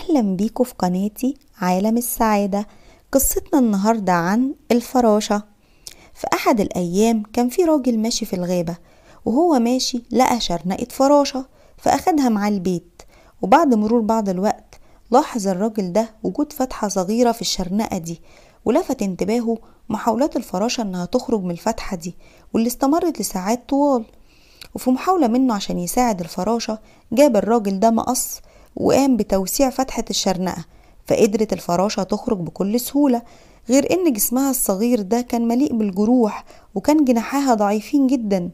أهلا بيكم في قناتي عالم السعادة. قصتنا النهاردة عن الفراشة. في أحد الأيام كان في راجل ماشي في الغابة، وهو ماشي لقى شرنقة فراشة فأخدها مع البيت. وبعد مرور بعض الوقت لاحظ الراجل ده وجود فتحة صغيرة في الشرنقة دي، ولفت انتباهه محاولات الفراشة انها تخرج من الفتحة دي، واللي استمرت لساعات طوال. وفي محاولة منه عشان يساعد الفراشة جاب الراجل ده مقص وقام بتوسيع فتحة الشرنقة، فقدرت الفراشة تخرج بكل سهولة، غير ان جسمها الصغير ده كان مليء بالجروح وكان جناحاها ضعيفين جدا.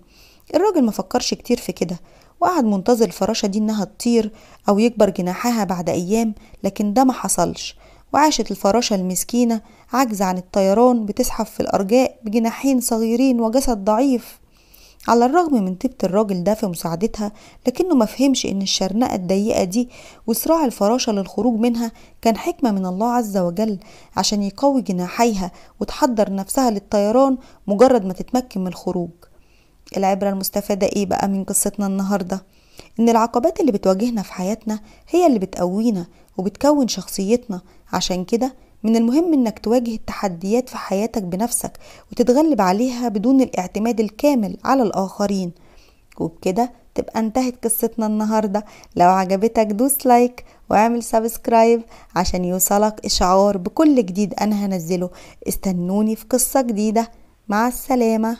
الراجل ما فكرش كتير في كده، وقعد منتظر الفراشة دي انها تطير او يكبر جناحها بعد ايام، لكن ده ما حصلش. وعاشت الفراشة المسكينة عاجزة عن الطيران، بتزحف في الارجاء بجناحين صغيرين وجسد ضعيف. على الرغم من طيبة الراجل ده في مساعدتها، لكنه ما فهمش ان الشرنقة الضيقة دي وصراع الفراشة للخروج منها كان حكمة من الله عز وجل عشان يقوي جناحيها وتحضر نفسها للطيران مجرد ما تتمكن من الخروج. العبرة المستفادة ايه بقى من قصتنا النهاردة؟ ان العقبات اللي بتواجهنا في حياتنا هي اللي بتقوينا وبتكون شخصيتنا. عشان كده من المهم انك تواجه التحديات في حياتك بنفسك وتتغلب عليها بدون الاعتماد الكامل على الاخرين. وبكده تبقى انتهت قصتنا النهاردة. لو عجبتك دوس like واعمل subscribe عشان يوصلك اشعار بكل جديد انا هنزله. استنوني في قصة جديدة. مع السلامة.